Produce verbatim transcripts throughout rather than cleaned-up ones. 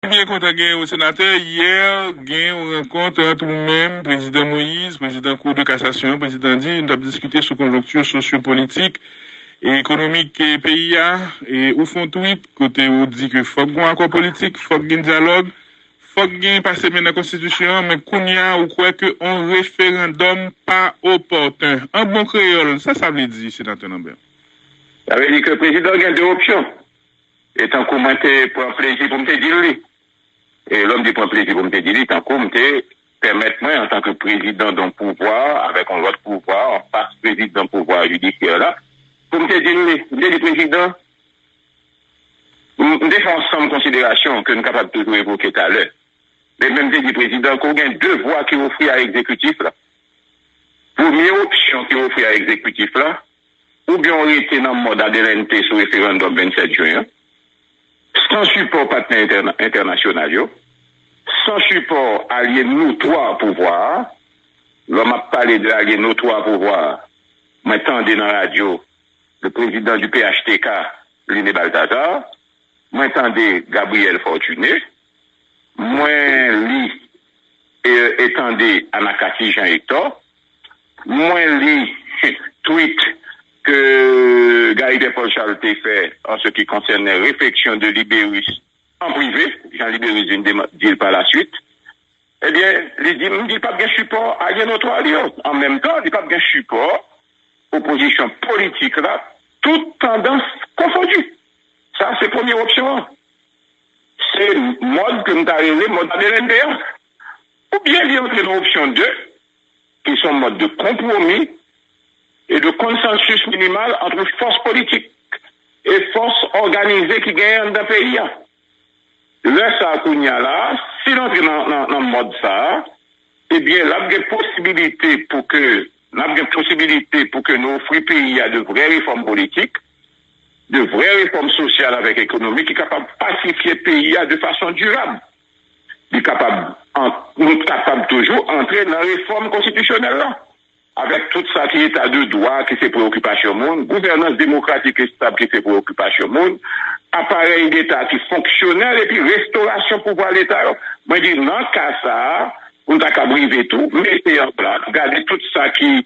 Byen kontan gen yon senatè. Yè, gen yon rankont ant ou menm, Prezidan Moïse, Prezidan Kou de Kasasyon, Prezidan di, nou t ap diskite sou konjonkti sosyopolitik e ekonomik e peyi a. E ou fè yon tweet kote ou di ke fòk gen akò politik, fòk gen dyalòg, fòk gen pase men nan konstitisyon an, men kounye a ou kwè ke yon referandòm pa opòten. An bon kreyòl, sa sa vle di, senatè Lambert? Sa vle di ke prezidan gen de opsyon. E tankou mwen te pran plezi pou m te di l li. E lè m di pran plezi pou m te di li, tankou m te pèmèt mwen, antanke prezidan yon pouvwa, avèk yon lòt pouvwa, anfas prezidan pouvwa jidisyè la, pou m te di l li. M te di prezidan, m te fè yon ansanm konsiderasyon ke n kapab toujou evoke talè. Men m te di prezidan ke w gen de vwa ki ofri a egzekitif la. Premye opsyon ki ofri a egzekitif la, oubyen w rete nan mòd adelante sou referandòm vennsèt jen an, san sipò patnè entènasyonal yo, san sipò alye notwa pouvwa a. Lè m ap pale de alye notwa pouvwa a, mwen tande nan radyo le prezidan di P H T K, Lene Balthazar, mwen tande Gabriel Fortuné, mwen li e tande Anacassis Jean Hector, mwen li tweet ke Gary Pierre Paul Charles te fè an se ki konsène refleksyon de Liberis an prive, jan Liberis vin di l pa la swit. Ebyen, li di m di l p ap gen sipò alye notwa li yo. An menm tan, li p ap gen sipò opozisyon politik la, tout tandans konfondi. Sa se premye opsyon an. Se mòd ke m ta rele mòd adelante a. Oubyen li antre nan opsyon de, ki se yon mòd de konpwomi e de konsansis minimal ant fòs politik e fòs òganize ki genyen anndan peyi a. Lè sa a kounye a la, si l antre nan, nan, nan mòd sa a, ebyen l ap gen posibilite pou ke, n ap gen posibilite pou ke nou ofri peyi a de vrè refòm politik, de vrè refòm sosyal avèk ekonomik ki kapab pasifye peyi a de fason dirab. Li kapab, nou kapab toujou antre nan refòm konstitisyonèl la, avèk tout sa ki eta de dwa ki se preyokipasyon moun, gouvènans demokratik estab ki se preyokipasyon moun, aparèy deta ki fonksyonèl epi restorasyon pouvwa leta yo. Mwen di nan ka sa a, pou n ta kab rive tou, mete an plas, gade tout sa ki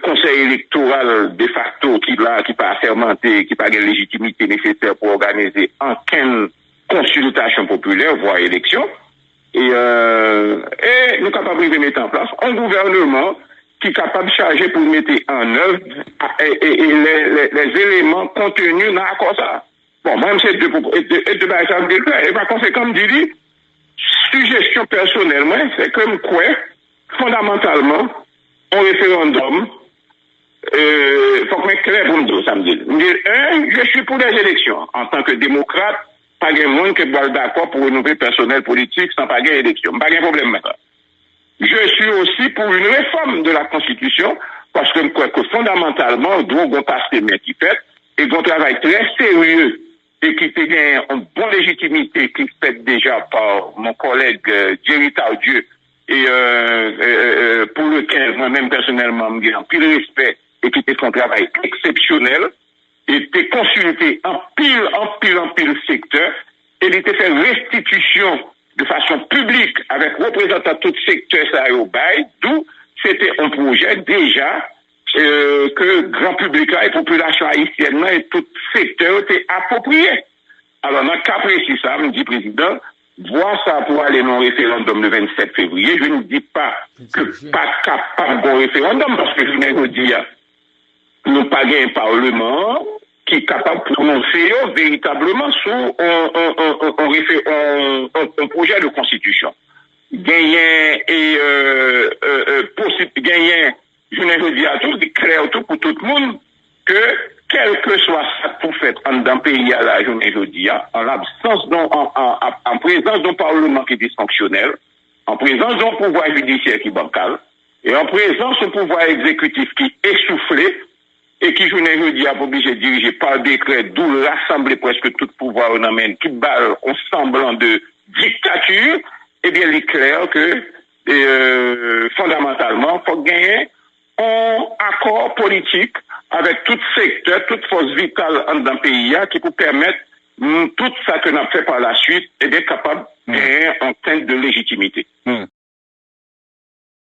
konsèy elektoral defakto ki la, ki pa asèmante, ki pa gen lejitimite nesesè pou òganize ankenn konsiltasyon popilè, vwa eleksyon. E, e nou kapab rive mete an plas yon gouvèneman ki kapab chaje pou mete an èv e, e, e lè, lè, lè eleman konteni nan akò sa a. Bon, mwen menm se de, de, de bagay sa m deklare. E pa konsekan m di li, sijesyon pèsonèl mwen, se ke m kwè fondamantalman, yon referandòm, euh, fòk mwen klè pou m di w sa m di l. M di l, un, je suis pour des élections. Antanke demokrat, pa gen moun ki pral dakò pou renouvle pèsonèl politik san pa gen eleksyon. M pa gen pwoblèm ak sa. Je suis aussi pour une réforme de la Constitution, paske m kwè ke fondamantalman, dwe gen pase men ki fèt, e gen yon travay trè serye e ki te gen yon bon lejitimite ki fèt deja pa mon kòlèg Jerry Tardieu, e euh, euh, euh, pour lequel mwen menm pèsonèlman m gen anpil respè e ki te fè yon travay eksepsyonèl e te konsilte anpil, anpil, anpil sektè e li te fè restitisyon de fason piblik avèk reprezantan tout sektè sa yo bay, dou se te yon pwojè deja euh, ke gran piblik la e popilasyon ayisyèn nan e tout sektè yo te apwopriye. Alò, nan ka presi sa, m di prezidan, vwa sa pou ale nan referandòm le vennsèt fevriye, je ne dis pas ke pa kapab gen referandòm, paske jounen jodi a, nou pa gen palman an ki kapab pwononse yo veritableman sou on, on, on, on, on refe- on, on, on pwojè de konstitisyon. Genyen e euh, euh, euh, posib genyen jounen jodi a tou, li klè tou pou tout moun ke kèlkeswa sa k pou fèt anndan peyi a la jounen jodi a, an labsans don an, an, an, an prezans don palman ki disfonksyonèl, an prezans don pouvwa jidisyè ki bankal, e an prezans yon pouvwa egzekitif ki esoufle, e ki jounen jodi a ap oblije dirije pa dekrè, dou l rasanble prèske tout pouvwa yo nan men l, ki ba l yon sanblan de diktati, ebyen li klè ke e, euh, fondamantalman, fòk genyen yon akò politik avèk tout sektè, tout fòs vital anndan peyi a ki pou pèmèt mm, tout sa ke n ap fè pa la suit, ebyen, kapab genyen yon sens de légitimité.